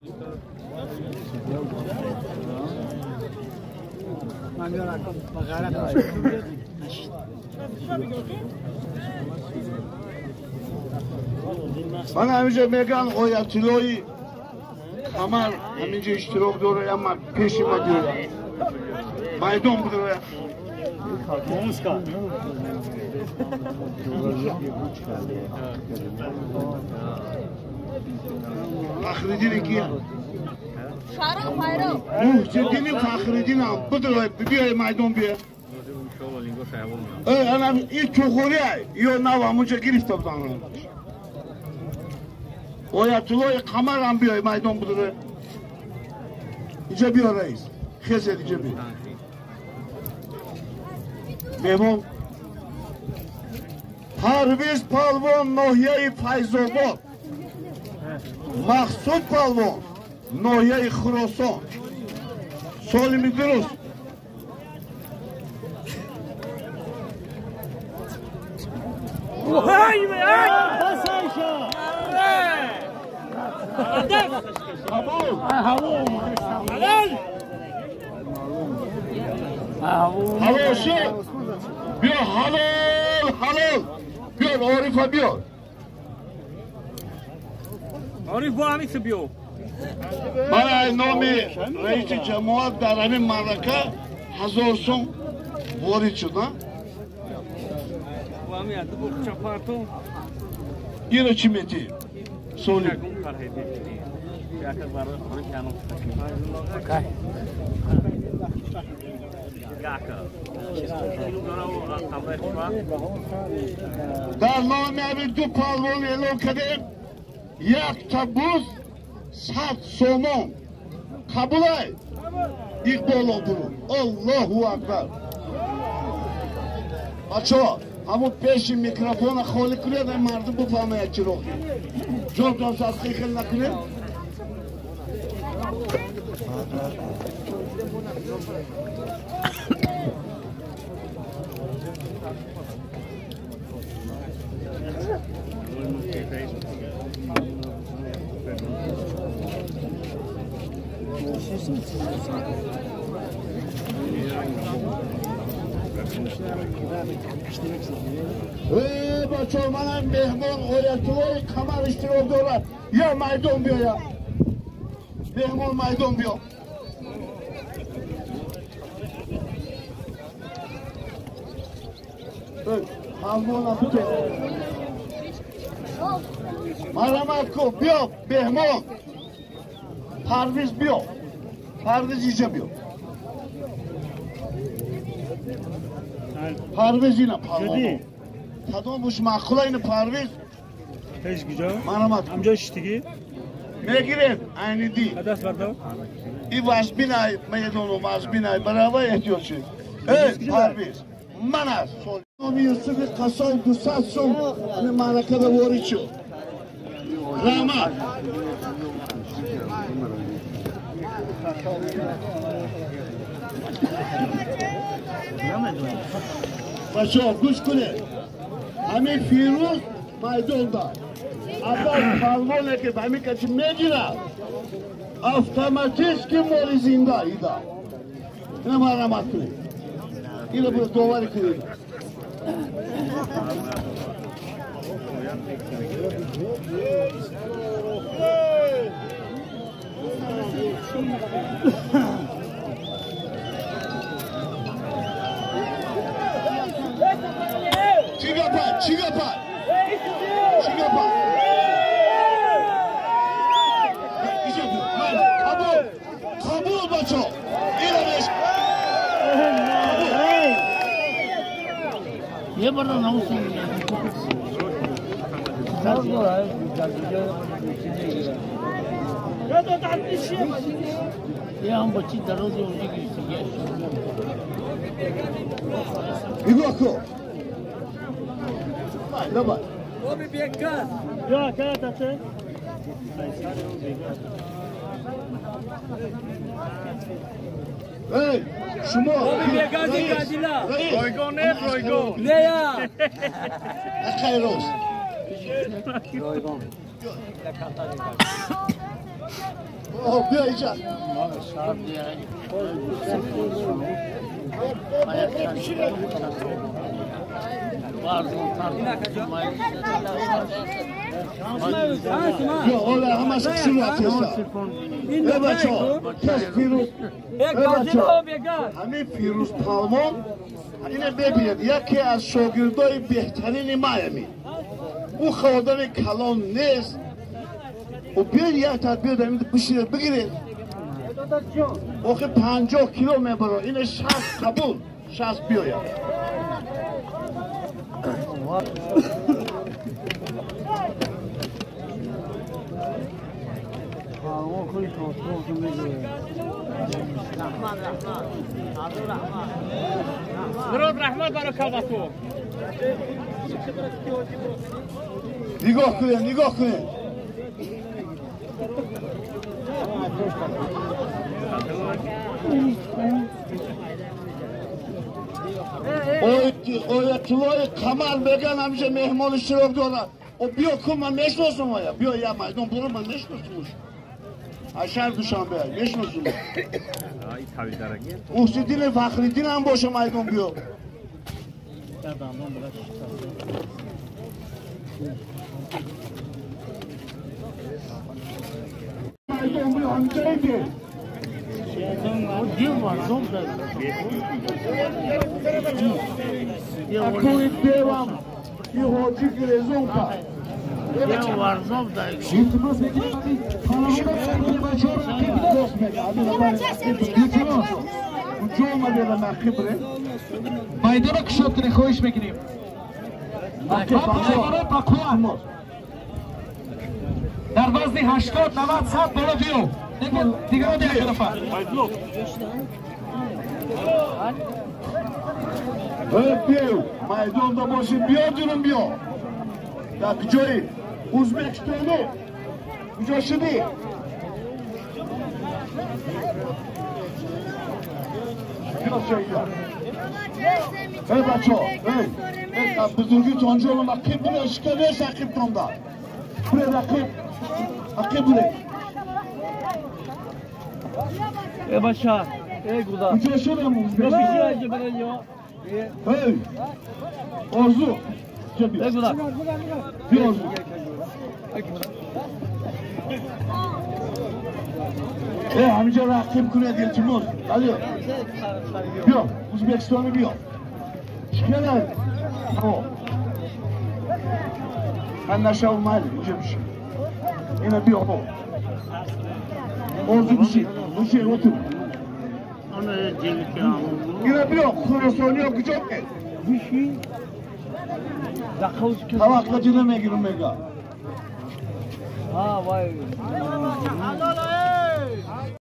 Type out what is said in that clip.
من همیشه میگن آیت‌اللهی قمر همینجا اشتراک داره اما پیش ما دیره میدان بوده فخردین کیه؟ محسدین فخردین هم بدره بیای میدان بیا. این چخوری یا نو همونجا گرفته بودن. آیت‌الله قمر هم بیای میدان بدره. اینجا بیا رئیس خیزه اینجا بیا. مهمان پرویز پهلوان ناحیه فیض‌آباد، مقصود پهلوان ناحیه خراسان. سالمی درست. هوا شد. بیا حلال حلال بیا عارف بیا. عارف با همین بیا. من نام رئیس جماعت در همین معرکه 1000 سوم وارد شد. اینو چی میتی؟ سولی. در نام همین دو پهلوان اعلام کردیم یک تا بوز 100 سومون قبول ای اقبال برو. الله اکبر. بچه ها همون پیش میکروفون خالی کنید مردم بفهمه چی رو جان جان سازی خیلی نکنید. ای بچه منم مهمان آیت‌الله قمر اشتراک دارد. یا میدان بیا یا مهمان میدان بیا. مرحمت کن بیا مهمان پرویز بیا. پرویز اینجا بیا. پرویز اینا پرویز کدام بوش معقوله اینه پرویز پیش کجا؟ مرحمت همجا شتگی؟ میگیریم اینی دی دست بردار این وزبین ای میدونم وزبین ای برای احتیاج شد. ای پرویز من از نام یوسف قصاب 200 سوم همین معرکه به وارد شد. رحمت بچه ها گوش کنه. همین فیروز میدان دار اول پهلوانه که همین کسی میگیره اتوماتیک که مال زنده ایده. اینو مرحمت کنید. اینو برو دوباره کنید. 지갑판 지갑판 지갑판 이제 가불 가불 맞춰 이러면 ये बड़ा नाम ये हम बच्ची दरोज उनकी 이거 아까 давай. Ya kaya Ey, шумо. Ройгон не ройгон. Не я. Хайрос. بیا اینجا. بیا حالا همش کسی رو اتیسا. ای بچه ها کس پیروز، همه پیروز پالمان اینه ببینید یکی از شاگردای بهترین مایمی. او خواهدان کلان نیست. و بیاید یک تدبیر در این بشینه بگیرید. آخه 50 کیلو میبره. اینه 60 قبول 60 بیاید. درود رحمت برای کلباسو. نگاه کنید نگاه کنید. آیت‌الله قمر بگن همیشه مهمان اشتراک دارن. و بیا کن من میشناسم آیا بیا یه میدان برو من میشناسمش. شهر دوشنبه میشناسم. محسیدین فخرالدین هم باشه میدان بیا. میدان بیا همینجا ایده. اکوی دیوام یه حاجی گریزون پا. میدان کشاد کنی خواهش میکنیم. در وزن 80 90 100 بالا بیو. دیگران دیگه نفر. بیو میدان دا باشی بیا جنون بیا. در کجایی؟ ازبکستانی کجا شدی؟ بیا شایده. ای بچه ها، ای بزرگی تانجا رو رقیب بره اشکال نیست رقیب تانده. بره رقیب، رقیب بره. ای بچه ها، ای گودا. کجا شدم ازبکستانی؟ ای آرزو. بیا بیا آرزو. ای همینجا رقیب کنید التماس. علی بیا ازبکستانی بیا. چیکار؟ من نشو مالی اینجا بشین. اینا بیا آقا. آرزو بشین. بشین otur. اینا بیا خراسانی ها کجا بشین؟ توقع نمیگیرم میگه.